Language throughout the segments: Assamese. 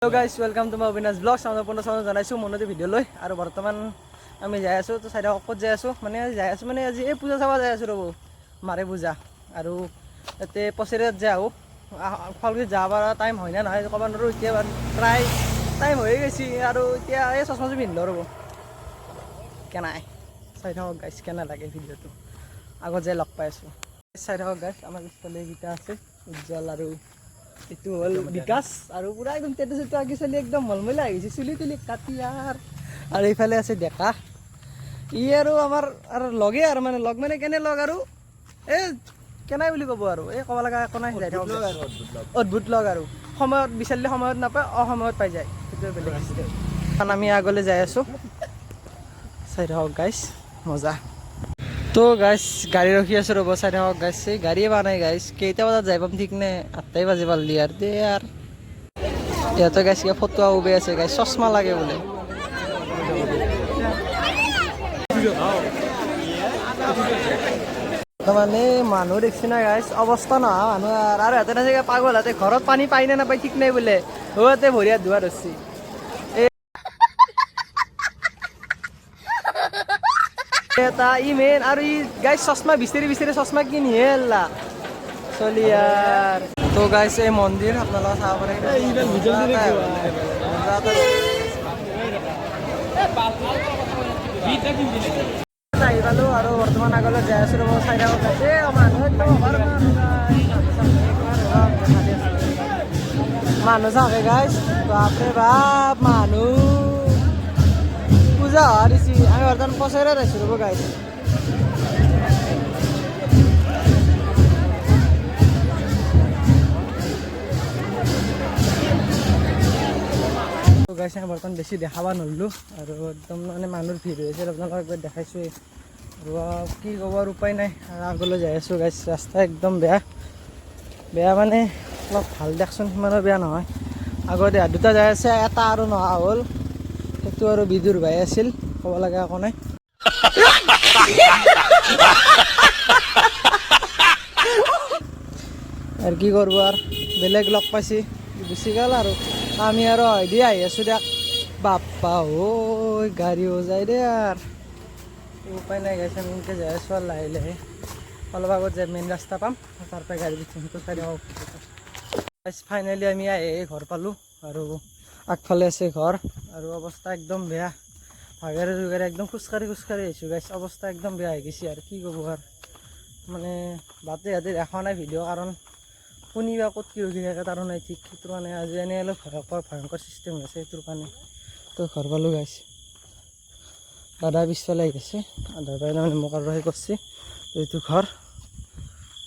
Hello guys, welcome to my Abinash vlogs. আমাৰ 15 চাউণ্ড জনাইছোঁ মনতে ভিডিঅ' লৈ। আৰু বৰ্তমান আমি যাই আছোঁ, তো চাই থাকক ক'ত যাই আছোঁ। মানে আজি যাই আছোঁ, মানে আজি এই পূজা চাব যাই আছোঁ ৰ'ব, মাৰে পূজা। আৰু তাতে পচেৰিয়াত যাই আহোঁ। শুৱালকুছিত যাব পৰা টাইম হয় নে নহয় ক'ব নোৱাৰোঁ। এতিয়া বাৰু প্ৰায় টাইম হৈয়ে গৈছে। আৰু এতিয়া এই চশমাযোৰ পিন্ধি ৰ'ব, কেনাই চাই থাকক গাইছ, কেনে লাগে ভিডিঅ'টো, আগত যাই লগ পাই আছোঁ। চাই থাকক গাইছ, আমাৰ পিছফালে এইকেইটা আছে, উজ্জ্বল আৰু এইটো হ'ল বিকাশ। আৰু পুৰা একদম টেটু চেটু আঁকি চলি একদম মলমলা হৈ গৈছে, চুলি তুলি কাটি। আৰু এইফালে আছে ডেকা, ই আৰু আমাৰ আৰু লগে আৰু মানে লগ, মানে কেনে লগ আৰু এই কেনাই বুলি ক'ব আৰু এই ক'ব লগা একো নাই। যাই থাকক, অদ্ভুত লগ। আৰু সময়ত বিচাৰিলে সময়ত নাপায়, অসময়ত পাই যায়, সেইটো বেলেগ চিষ্টেম। কাৰণ আমি আগলৈ যাই আছোঁ, চাই থাকক গাইছ, মজা। তো গাইছ, গাড়ী ৰখি আছোঁ ৰ'ব, চাই থাকক গাইছ। এই গাড়ীয়ে পোৱা নাই গাইছ, কেইটা বজাত যাই পাম ঠিক নাই, 8টাই বাজি পালি আৰু দে। আৰু ইহঁতে গাইছ কিবা ফটোৱা উবে আছে গাইছ, চশমা লাগে বোলে। মানে মানুহ দেখছি না গাইছ, অৱস্থা নহয় মানুহ। আৰু আৰু ইয়াতে নাছে পাগল, ইয়াতে ঘৰত পানী পাই নে নাপায় ঠিক নাই বোলে, ইয়াতে ভৰি হাত ধোৱা ধৰছি এটা ই মেইন। আৰু ই গাইছ চশমা বিচাৰি বিচাৰি চশমা কিনিহে আল্লা চলি। আৰু তো গাইছ, এই মন্দিৰ আপোনালোকে চাব পাৰে। মজা এটা। আহি পালো আৰু বৰ্তমান আগলৈ যাই আছো ৰ'ব, চাই থাকক গাইছ। এই মানুহ একদম অভাৰ মানুহ গাইছ। মানুহ চাকে গাইছ, বাপৰে বাপ, মানুহ পূজা হোৱা দিছি। আমি বৰ্তমান পচেৰে আছো ৰ'ব গাইছ। গাইছ, আমি বৰ্তমান বেছি দেখাব নোৱাৰিলোঁ আৰু একদম মানে মানুহৰ ভিৰ হৈ আছিল, আপোনালোকক একবাৰ দেখাইছোৱেই। আৰু কি ক'ব আৰু উপায় নাই, আৰু আগলৈ যাই আছোঁ গাইছ। ৰাস্তা একদম বেয়া বেয়া, মানে অলপ ভাল দিয়কচোন, সিমানো বেয়া নহয়। আগতে দুটা যাই আছে, এটা আৰু নহা হ'ল, সেইটো আৰু বিদুৰ ভাই আছিল, ক'ব লগা একো নাই। আৰু কি কৰিব, আৰু বেলেগ লগ পাইছি, গুচি গ'ল। আৰু আমি আৰু দি আহি আছোঁ দিয়ক। বাপ্পা ঐ, গাড়ীও যায় দে। আৰু উপায় নাই গাইছ, আমি এনেকৈ যাই আছোঁ আৰু লাহে লাহে অলপ আগত যাই মেইন ৰাস্তা পাম, তাৰ পৰা গাড়ী উঠিম। সেইটো চাই থাকক। ফাইনেলি আমি আহি আহি ঘৰ পালোঁ আৰু আগফালে আছে ঘৰ। আৰু অৱস্থা একদম বেয়া, ভাগৰে জোগাৰে একদম খোজকাঢ়ি খোজকাঢ়ি আহিছোঁ গাইছ, অৱস্থা একদম বেয়া হৈ গৈছে। আৰু কি ক'ব আৰু, মানে বাটে ঘাটে দেখা নাই ভিডিঅ', কাৰণ কোনিবা ক'ত কি ৰখি থাকে তাৰো নাই ঠিক। সেইটো কাৰণে আজি এনেই অলপ ভয়ংকৰ ভয়ংকৰ চিষ্টেম হৈছে, সেইটোৰ কাৰণে। তো ঘৰ পালোঁ গাইছ, দাদা পিছফালে আহি আছে, দাদাই মানে মোক আৰু সেই কৰিছে। তো এইটো ঘৰ।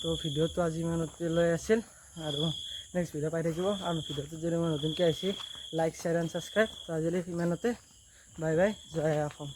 তো ভিডিঅ'টো আজি ইমানতে লৈ আছিল আৰু নেক্সট ভিডিঅ' পাই থাকিব। আৰু ভিডিঅ'টো যদি মই নতুনকৈ আহিছে, লাইক, শ্বেয়াৰ এণ্ড ছাবস্ক্ৰাইব। তো আজিলৈ ইমানতে, বাই বাই, জয় অসম।